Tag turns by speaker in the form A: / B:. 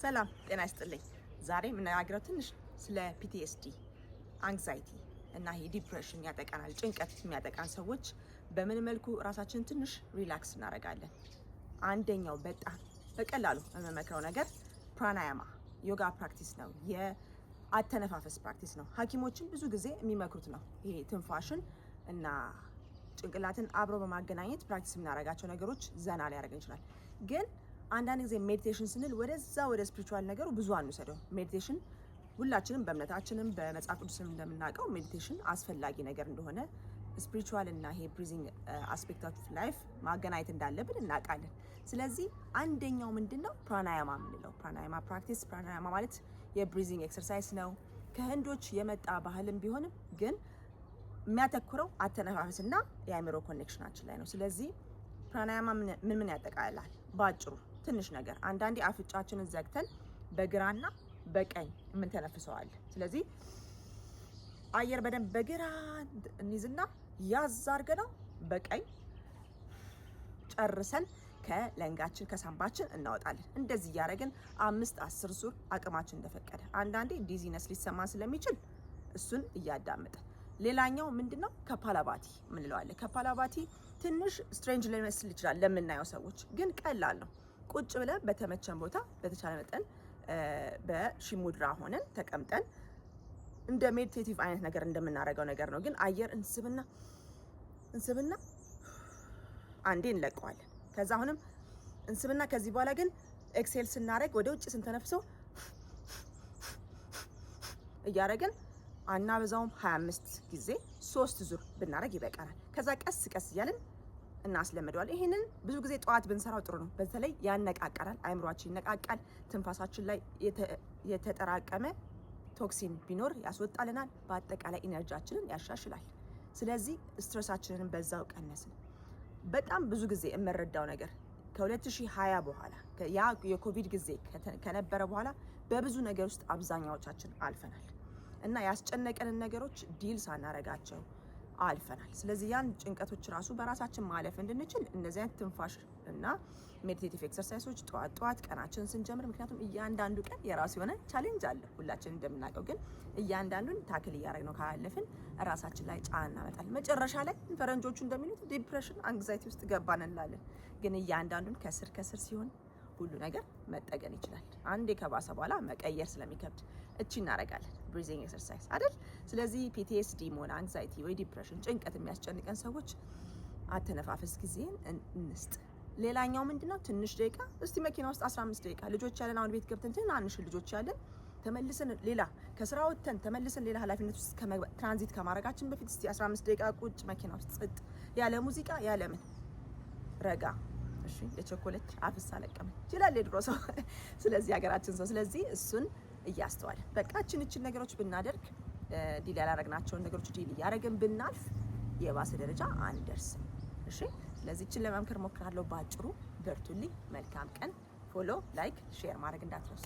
A: ሰላም ጤና ይስጥልኝ። ዛሬ የምነጋገረው ትንሽ ስለ PTSD፣ anxiety እና ይሄ depression ያጠቃናል፣ ጭንቀት የሚያጠቃን ሰዎች በምን መልኩ ራሳችንን ትንሽ relax እናደርጋለን? አንደኛው በጣም በቀላሉ የምመክረው ነገር pranayama yoga practice ነው። የአተነፋፈስ practice ነው። ሐኪሞችም ብዙ ጊዜ የሚመክሩት ነው። ይሄ ትንፋሽን እና ጭንቅላትን አብሮ በማገናኘት practice የምናደርጋቸው ነገሮች ዘና ሊያደርገን ይችላል። ግን አንዳንድ ጊዜ meditation ስንል ወደዛ ወደ spiritual ነገሩ ብዙ አንውሰደው። Meditation ሁላችንም በእምነታችንም በመጽሐፍ ቅዱስም እንደምናውቀው meditation አስፈላጊ ነገር እንደሆነ፣ spiritual እና ይሄ breathing aspect of life ማገናኘት እንዳለብን እናውቃለን። ስለዚህ አንደኛው ምንድን ነው pranayama የምንለው pranayama practice። Pranayama ማለት የ breathing exercise ነው። ከህንዶች የመጣ ባህልም ቢሆንም ግን የሚያተኩረው አተነፋፈስና የአእምሮ connection ኣችን ላይ ነው። ስለዚህ pranayama ምን ምን ያጠቃልላል? በአጭሩ ትንሽ ነገር፣ አንዳንዴ አፍንጫችንን ዘግተን በግራና በቀኝ የምንተነፍሰው አለ። ስለዚህ አየር በደንብ በግራ እንይዝና ያዝ አድርገነው በቀኝ ጨርሰን ከ lung ኣችን ከሳምባችን እናወጣለን። እንደዚህ እያደረግን 5፣ 10 ዙር አቅማችን እንደፈቀደ። አንዳንዴ dizziness ሊሰማን ስለሚችል እሱን እያዳመጥን። ሌላኛው ምንድነው? Kapalabhati ምንለው አለ። Kapalabhati ትንሽ strange ሊመስል ይችላል ለምናየው ሰዎች፣ ግን ቀላል ነው። ቁጭ ብለን በተመቸን ቦታ በተቻለ መጠን በሺሙድራ ሆነን ተቀምጠን እንደ meditative አይነት ነገር እንደምናደርገው ነገር ነው። ግን አየር እንስብና እንስብና አንዴ እንለቀዋለን። ከዛ አሁንም እንስብና ከዚህ በኋላ ግን exhale ስናደርግ፣ ወደ ውጭ ስንተነፍሰው እያደረግን፣ አናበዛውም። 25 ጊዜ ሶስት ዙር ብናደርግ ይበቃናል። ከዛ ቀስ ቀስ እያልን እናስለምደዋል። ይህንን ብዙ ጊዜ ጠዋት ብንሰራው ጥሩ ነው። በተለይ ያነቃቃናል፣ አእምሯችን ይነቃቃል። ትንፋሳችን ላይ የተጠራቀመ toxin ቢኖር ያስወጣልናል። በአጠቃላይ energy ያችንን ያሻሽላል። ስለዚህ stress ኣችንን በዛው ቀነስን። በጣም ብዙ ጊዜ የምረዳው ነገር ከ2020 በኋላ፣ ያ የኮቪድ ጊዜ ከነበረ በኋላ በብዙ ነገር ውስጥ አብዛኛዎቻችን አልፈናል እና ያስጨነቀንን ነገሮች deal ሳናረጋቸው አልፈናል። ስለዚህ ያን ጭንቀቶች ራሱ በራሳችን ማለፍ እንድንችል እነዚህ አይነት ትንፋሽ እና meditative exercise ኦች ጠዋት ጠዋት ቀናችንን ስንጀምር፣ ምክንያቱም እያንዳንዱ ቀን የራሱ የሆነ challenge አለ ሁላችን እንደምናውቀው፣ ግን እያንዳንዱን tackle እያደረግነው ካለፍን ራሳችን ላይ ጫና እናመጣለን። መጨረሻ ላይ ፈረንጆቹ እንደሚሉት depression፣ anxiety ውስጥ ገባን እንላለን። ግን እያንዳንዱን ከስር ከስር ሲሆን ሁሉ ነገር መጠገን ይችላል። አንዴ ከባሰ በኋላ መቀየር ስለሚከብድ እቺ እናደርጋለን breathing exercise አይደል? ስለዚህ PTSD ሆነ anxiety ወይ depression፣ ጭንቀት የሚያስጨንቀን ሰዎች አተነፋፈስ ጊዜን እንስጥ። ሌላኛው ምንድነው? ትንሽ ደቂቃ እስቲ መኪና ውስጥ 15 ደቂቃ፣ ልጆች ያለን፣ አሁን ቤት ገብተን ትናንሽ ልጆች ያለን፣ ተመልሰን ሌላ ከስራ ወጥተን ተመልሰን ሌላ ኃላፊነት ውስጥ ትራንዚት ከማድረጋችን በፊት እስቲ 15 ደቂቃ ቁጭ መኪና ውስጥ ጸጥ ያለ ሙዚቃ ያለ ምን ረጋ፣ እሺ፣ የቸኮለች አፍሳ ለቀመች ይላል የድሮ ሰው። ስለዚህ ሀገራችን ሰው፣ ስለዚህ እሱን እያስተዋለ በቃ እችን ነገሮች ብናደርግ፣ deal ያላረግናቸውን ነገሮች deal እያደረግን ብናልፍ የባሰ ደረጃ አንደርስም። እሺ፣ ስለዚህ እችን ለመምከር ሞክራለሁ ባጭሩ። በርቱልኝ። መልካም ቀን። Follow፣ like፣ share ማድረግ እንዳትረሱ።